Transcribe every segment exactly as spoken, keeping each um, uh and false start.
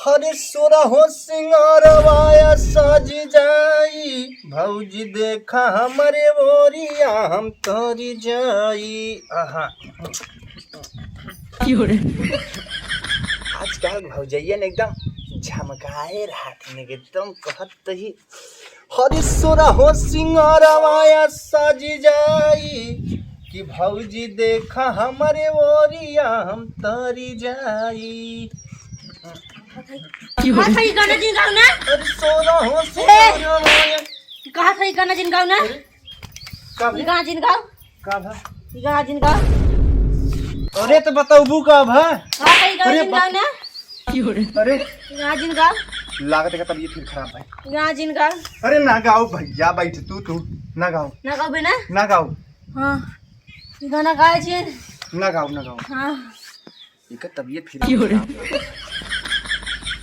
अरे सोरहो सिंगारवा या साज जाई, भौजी देखा हमरे ओरिया हम तरी जाई। आहा। क्यों रे? आजकल भौजैया ने एकदम झमकाए रहत हैं, एकदम कहत ही, अरे सोरहो सिंगारवा या साज जाई, कि भौजी देखा हमरे ओरिया हम तरी जाई। कहा था ये गाना जिन गाओ ना? अरे सोरहो सिंगारवा या कहा था ये गाना जिन गाओ ना? अरे, का ये भे? गाना जिन गाओ। का भा? ये गाना जिन गाओ। अरे तो बताऊबू का भा? कहा था ये गाना अरे जिन बत- गाओ ना? अरे ये गाना जिन गाओ। लागत है का तबीयत फिर खराब है। ये गाना जिन गाओ। अरे ना गाओ भैया, बैठ तू, तू ना गाओ। ना गाओ बे ना? ना गाओ। हाँ। ये गाना गाए जिन। ना गाओ, ना गाओ। हाँ। एकर तबीयत फिर क्यों रे? खराब है।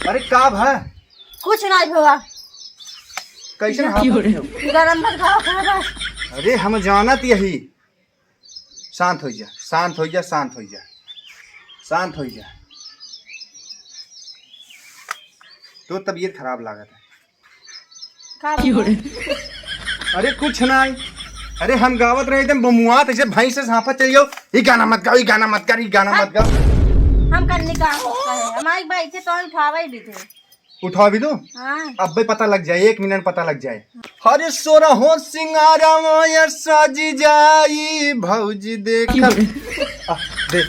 अरे का भा? कुछ ना भवा। कैसन हाथ क्यों रे? हो? गरम मत खाओ, खाओ बस। अरे हम जानत यही। शांत हो जा, शांत हो जा, शांत हो जा, शांत हो जा। तो तबीयत खराब लागत है। का क्यों रे? अरे कुछ ना। अरे हम गावत रहे एकदम बमुआत ऐसे भैंस से हांफत चल जाओ। ई गाना मत गाओ, ई गाना मत कर, ई गाना मत गाओ। हम करने का होता है, हमारी बाइक है तो हम उठावे भी थे। उठावे भी दो। हाँ। अब्बे पता लग जाए, एक मिनट पता लग जाए। अरे सोरहो सिंगारवा या साज जाई, भौजी देख। क्यों रे? आ, देख।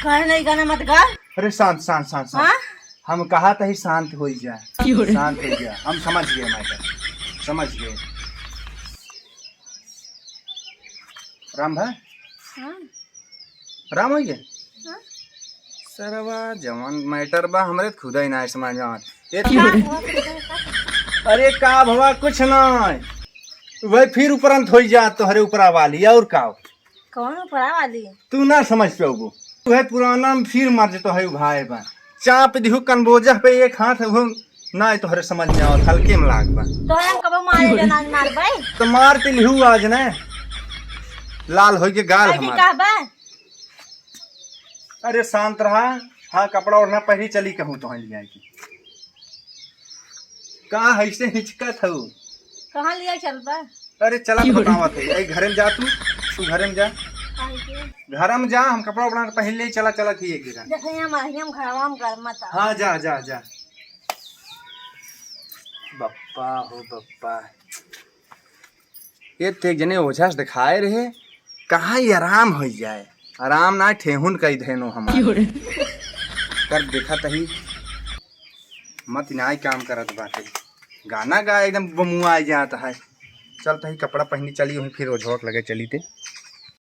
कहे नहीं गाना मत गा। अरे शांत, शांत, शांत, शांत। हाँ? हम कहा था ही शांत हो जा। क्यों रे? शांत हो जा। हम समझ गए मैटर। समझ गए। राम भाई? हाँ? राम हो गए? हाँ? सरवा जवन मैटर बा हमरे खुदा ही ना समझ में आवत। ए, क्यों रे? अरे का भवा कुछ ना। वह फिर उपरंत हो जा तोहरे उपरा वाली और का? कौन उपरा वाली? तू ना समझ पाऊबो। तू है पुराना में फिर मर जतो है भाई बा। चाप दिहु कनबोजह पे एक हाथ, वो ना तोहरे समझ में आवत, हल्के में लाग बा। तोहरे हम कबो मारे ले ना मारबै। तो मार के लिहू आज ने। लाल होई के गाल आई थी हमार। कहबा? अरे शांत रहा। हाँ, कपड़ा ओढ़ना पहली चली कहूँ तो लिया की। का ऐसे हिचकत हऊ? कहाँ लिया चलबा? अरे चला तो बतावत है। ए, घरे में जा तू, तू घरे में जा। काहे के? घर में जा, हम कपड़ा उपड़ा पहन ले, चला, चला थी एक जगह। जैसे हम आई, हम घरवा में घर मत आ। हाँ, जा, जा, जा। बप्पा हो बप्पा, ये तो एक जने ओझा से दिखाए रहे, कहाँ ही आराम हो जाए, आराम ना ठेहुन कई धेनो हमार। क्यों रे? कर देखा तही। मत नाई काम करत बाटे। गाना गा एकदम बमुआ जात है। चल तही कपड़ा पहनी चली, वहीं फिर ओझवा के लगे चली ते।